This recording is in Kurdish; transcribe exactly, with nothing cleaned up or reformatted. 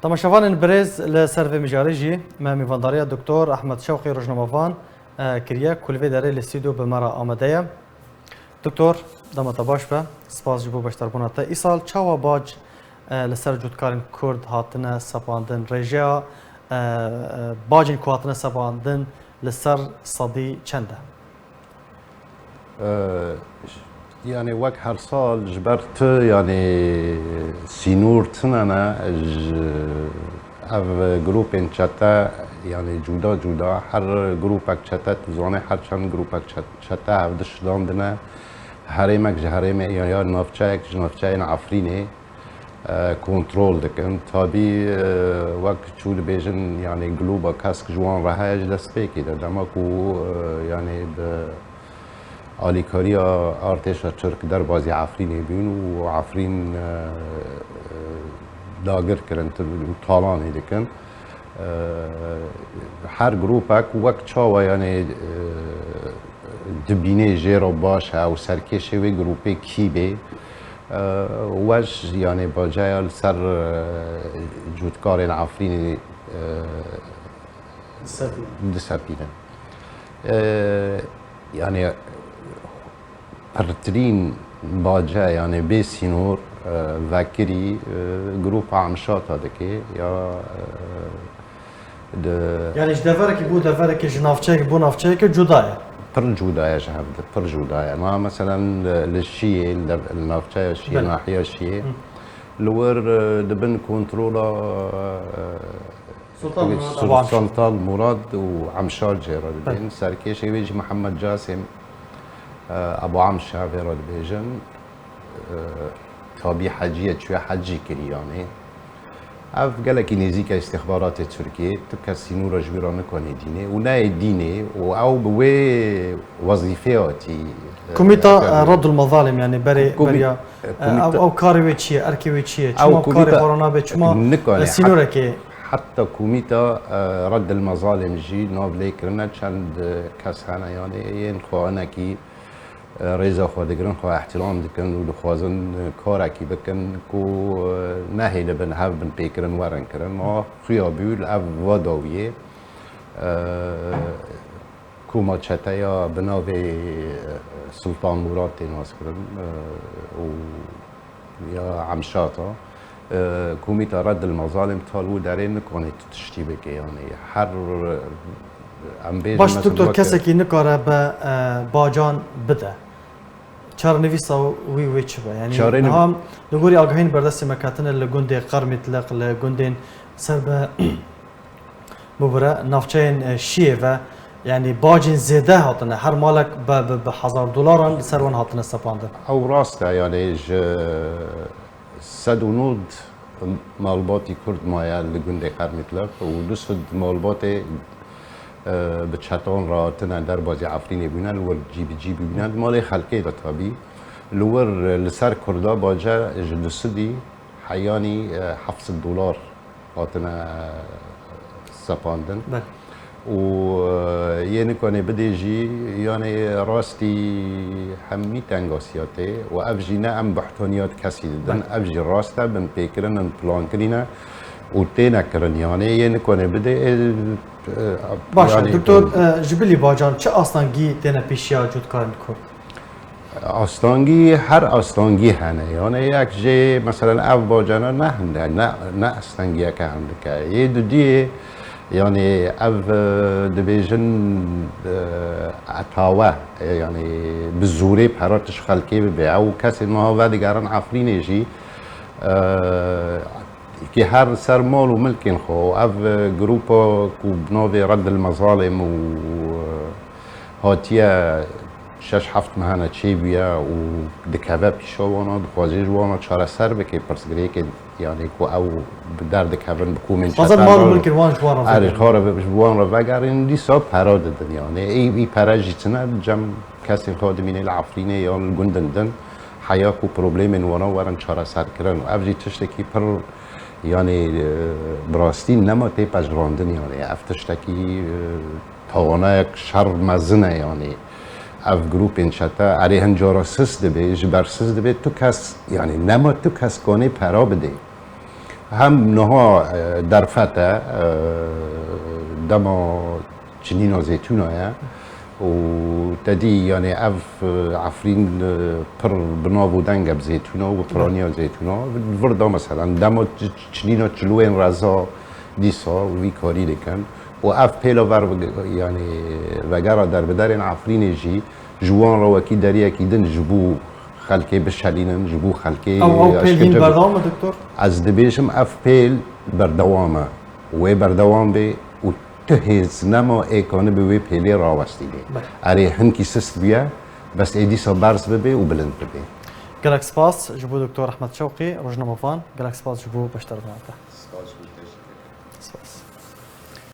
Temaşevanên birêz, li ser vê mijarê jî me mîvandariya Doktor Ehmed Şewqî rojnamevan, e, kiriye, ku li vê derê li stûdyo bi me re amade ye. Doktor, dema te baş be, spas ji bo beşdarbûna te. Îsal çawa bac, e, li ser cotkarên Kurd hatine sepandin? Rêjeya, e, e, bacên ku hatine sepandin li ser sedî çend e? Ee, Yani wek her sal ji ber tu, yani sînor tune ne, ji ev grûpên çete, yani cuda cuda, her grûpek çete, tu zanê her çend grûpek çet-, çete hev dişidandine, herêmek ji herêmê ya, ya navçeyek ji navçeyên Efrînê, e, kontrol dikin. Tabî, e, wek çû dibêjin, yani globa kesk ji wan re heye ji destpêkê de. Dema ku, e, yani bi alîkariya artêşa Tirk derbazî Efrînê bûn û Efrîn, e, e, dagir kirin û talanê dikin. E, Her grûpek wek çawa, yani, e, dibînê jê re baş e û serkêşê wê grûpê kî bê, e, we ji, yani, baceya li ser, e, cotkarên Efrînê, e, Disepîne. Disepîne. E, Yani, pirtirîn bace, yani bê sînor, e, vekirî, e, grûpa Emşata dike ya, e, di Yani ji deverekî bo deverekê, ji navçeyekî bo navçeyekê cuda ye. Pir cuda ye ji hev de, pir cuda ye. Ma meselen li, li Şiyê, li dev-, li navçeya Şiyê, Belê. Nahiya Şiyê, Hı. li wir, e, di bin kontrola, e, Sultan Murad, Sul-, Abu Amşar. Sultan Murad û Emşar jê re dibên. Belê. Serkêşê wê jî Mihemed Casim, e, Abu Amşa vê re dibêjin. E, Tabî hecî ye, çûye hecî kirî yanê. Ev gelekî nêzîk e îstixbaratê Tirkiyê. Tu kes sînora ji wî re nikanê dînê û neyê dînê û ew bi wê wezîfê hatî, e, Komîta, e, Reddul Mezalim, yani berê Komî-, beriya, e, e, komîta ew, ew karê wê çi ye, erkê wê çi ye? Ew Çima karê komîta xwe re nabe, çima, nikane, e, sînorekê? Heta komîta, e, Reddil Mezalim jî nav lê kirine, çend, e, kes hene, yani yên xwe hinekî, e, rêza xwe digirin, xwe îhtîram dikin û dixwazin, e, karekî bikin ku, e, nehêlibin hev binpêkirin werin kirin. Ma xuya bû li ev va dawiyê, e, koma çeteya bi navê, e, Sultan Murad tê naskirin, e, û ya Emşata, e, Komîta Reddil Mezalim tal wî derê nikane tu tiştî bike, yani her, e, em bêjin Baş mesela doktor, weke kesekî nikare be, e, bacan bide. Çarenivîsa wî wê çi be? Yani Çarenin- niha li gorî agahiyên berdestê me ketine li gundê Qermîtliq, li gundên ser bi Bibire navçeyên, e, Şiyê ve, yani bacên zêde hatine, her malek bi, bi, bi hezar dolaran li ser wan hatine sepandin. Ew rast e, yani ji sed û nod malbatî Kurd maye li gundê Qermîtliq û du sed malbatê, e, bi çetan re hatine derbazî Efrînê bûne, li wir cî bi cî bûne, di malê xelkê de tabî. Li wir, li ser Kurda bace ji du sedî heyanî, e, heft sed dolar hatine sepandin. Belê. Û, e, yê nikanê bidê jî, yanê rastî hemî tengasiya tê û ev jî ne em buhtaniyat kesî didin. Belê. Ev jî rast e, binpêkirin in, plankirî ne û têne kirin. Yanê yê nikanê bidê, e, e, Baş e, yanê, doktor, e, e, ji bilî bacan çi astengî têne pêşiya cotkarên Kurd? Astangî, her astangî hene. Yani yek jê, meselen, ev bacana ne hinde, ne, ne astengiyeke hindike. Yê dudiyê, yani ev, e, dibêjin, e, etawe, e, yani bi zûrê pera tu ji xelkê bibe. Ew kesên wiha vedigerin Efrînê jî, e, ki her ser mal û milkên xwe. Ev, e, grupa ku bi navê Reddil Mezalim û, e, hatiye şeş heft mehane çêbûye û dikeve pîşa wana, dixwaze ji wana çareser bike pirsgirêkên, yani ku ew bi derdikevin, bi komên Xwazin çetan mal û re, milkên wan ji wan re erê, vegerin. Xwe re, ji wan re vegerin, dîsa pera didin, yani. Ê, ê pere jî tine cem kesên xwe dimîne li Efrînê yan li gundin din, heya ku problemên wana werin çareserkirin. Û ev jî tiştekî pir, yani, e, bi rastî nema tê pejirandin, yani. Ev tiştekî, e, tawanayek şer mezin e, yanî ev grûpên çete erê hin cara sis dibe, ji ber sis dibe, tu kes, yanî nema tu kes kanê pera bidê. Hem niha e, derfet e, e, dema çinîna zeytûna ye û te dî, yanî ev e, Efrîn e, pir bi nav û deng e bi zeytûna û bi piraniya zeytûna. Vir da, meselen, dema ç- çinîna çilwên reza dîsa vî karî dikin û ev pêla ver, yanî vegera derbiderên Efrînê jî ji wan re wekî deriyekî din ji bo xelkê bişelînin, ji bo xelkê Ew, ew pêl hîn eşkence berdewam e, doktor? Ez dibêjim ev pêl berdewam e. Wê berdewam bê û tu hêz nema ê kanibê wê pêlê rawestînê. Belê. Erê hinkî sist bûye, bes ê dîsa berz bibe û bilind bibe. Gelek spas ji bo doktor Ehmed Şewqî, rojnamevan. Gelek spas ji bo beşdarbûna te. Spas ji bo